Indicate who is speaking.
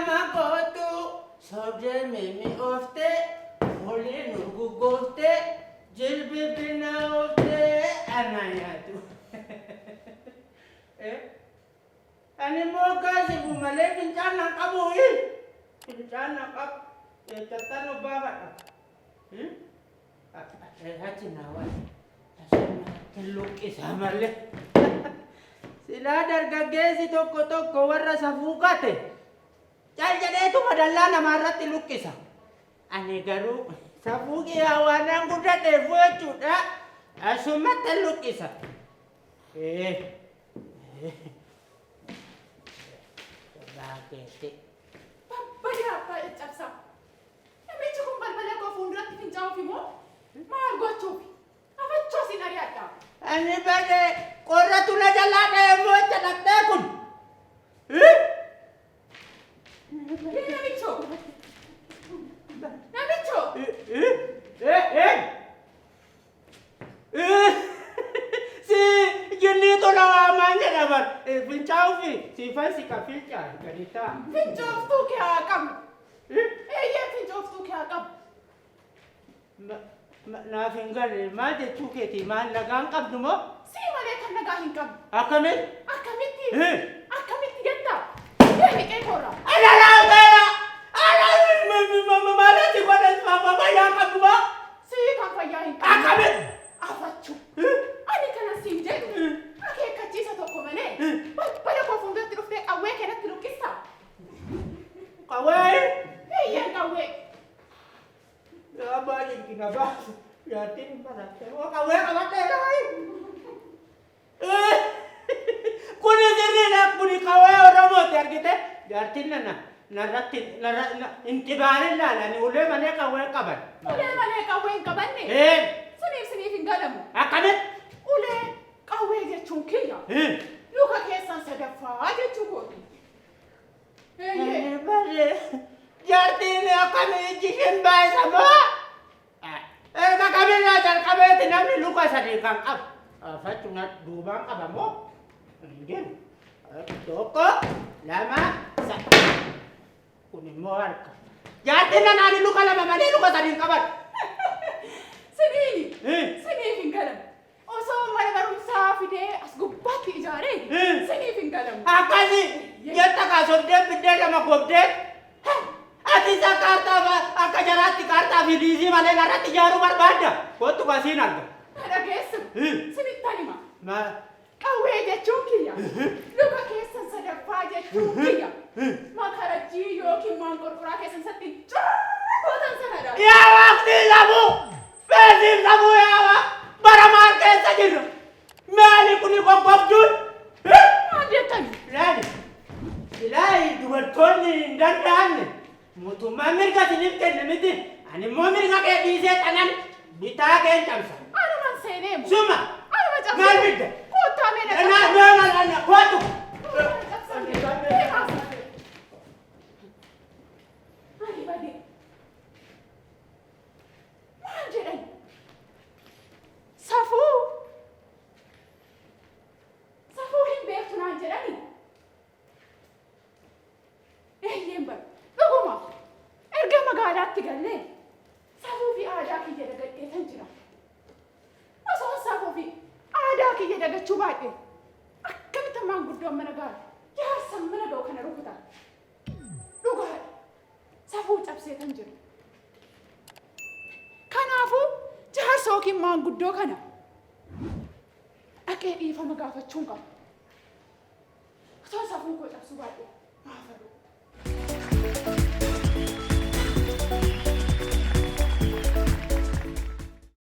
Speaker 1: Nama kootu sobdee mimmi'ooftee foolii nu guggooftee jilbi binaa'ooftee ana nyaatu. Ani immoo hoggaa sibu malee fincaan nan qabu. Fincaan nan qabu. Eessattan obbaafadha. Achi naa waan. Asumatti luqqisa malee. Silaa dargaggeessi tokko tokko warra safuu gate cal jedheetuma dallaa namaa irratti luqqisa. Ani garuu safuu kiyyaa waanan guddadheef jechuudha. Asumatti luqqisa. Baakeetti.
Speaker 2: Babbadee abbaa caccabsaa. Namichi kun balbala koo fuulduratti fincaa'uufi moo maal gochuufi? Afachoo siin ari'adha.
Speaker 1: Ani bade qorratu na jalaa dha'e immoo itti dhaqxee kun.
Speaker 2: Mee namichoo? Namichoo?
Speaker 1: Si jinnii tola waamaan jedha bar. Fincaa'uufi siifan si ka fincaa gadi ta'a.
Speaker 2: Fincooftuu kee haa qabnu. Eeyyee fincooftuu kee haa qabnu.
Speaker 1: Naaf hin galle maal jechuu keeti maal nagaan qabdu moo?
Speaker 2: Sii malee kan nagaa hin qabne.
Speaker 1: Akkamitti?
Speaker 2: Akkamitti? Akkamitti jetta? Deemi qe'ee koorraa.
Speaker 1: Alala alala! Alala maalati godhan fayyaa qabdu moo?
Speaker 2: Sii kan fayyaa hin qabne.
Speaker 1: Akkamitti?
Speaker 2: Afachuu. Ani kana siin jedhu akeekkachiisa tokko malee balbala koo fuulduratti dhuftee qawwee kee natti luqqistaa?
Speaker 1: Qawwee?
Speaker 2: Eeyyeen qawwee.
Speaker 1: Yaa abbaa jirti na baasu. Jaartiin baratte moo qawwee qabadheera. Kuni sirriidha kuni qawwee Oromooti argite. Jaartiin nana narratti narra hin xibaarin laalani ulee malee qawwee hin qaban.
Speaker 2: Ulee malee qawwee hin qabanne.
Speaker 1: Ee
Speaker 2: Suniif siniif hin galamu.
Speaker 1: Akkamitti?
Speaker 2: Ulee qawwee jechuun kiyya. Luka keessan sadaffaa jechuu kooti. Eeyyee.
Speaker 1: Bare jaartiin akkamii ijji isheen baay'isa moo? Erga kamirraa jalqabeeti namni luka sadii kan qabu. Faccuna duubaan qaba moo? Hin jiru. Tokko, lama, sadi. Kun immoo harka. Jaartiin nanaani luka lama malee luka sadii hin qaban.
Speaker 2: Siniini. Siniif hin galamu. Osoo mana barumsaa fidee as gubbaatti ijaaree siniif hin galamu.
Speaker 1: Akkasi jetta kaa sobdee biddeen lama gobdee. Ati isa kaartaa akka jaraatti kaartaa fi liizii malee narratti ijaaruu barbaadda. Kottu kaa siin arga.
Speaker 2: Na dhageessu. Sinittan hima.
Speaker 1: Ma
Speaker 2: Qawwee jechuun kiyya. Luka keessan sadaffaa jechuun kiyya. Makarajjii yookiin maanqorqoraa keessan satti curr gootan sanadha.
Speaker 1: Yaa waqtii safuu! Beesiif safuu yaa waaq! Bara maal keessa jirra? Maali kuni goggogduun?
Speaker 2: Maal jettani?
Speaker 1: Ilaali. Ilaali dubartoonni hin danda'amne mootummaan mirga isiniif kenne miti. Ani immoo mirga kee dhiisee xanan bitaa keen cabsa.
Speaker 2: Anuman seenee moo?
Speaker 1: Suma.
Speaker 2: Anuma cabsee.
Speaker 1: Maal fidda?
Speaker 2: Koottaa mee na
Speaker 1: Na
Speaker 2: cabsaa.
Speaker 1: na na na kootu.
Speaker 2: Koottaa na cabsaa. Deemaa sana. Ani badee. Maal jedhan? Safuu! Safuu hin beektu naan jedhani? Eeyyeen bar dhuguma erga magaalaatti gallee safuu fi aadaa kiyya dagadheetan jira. Osoon safuu fi aadaa kiyya dagachuu baadhe akkamitti maanguddoon mana galu jaarsan mana ga'u kana rukuta. Dhugaadha. Safuu cabseetan jira. Kanaafuu jaarsa yookiin maanguddoo kana dhaqee dhiifama gaafachuun qaba. Otoo safuu koo cabsuu baadhee maafaru.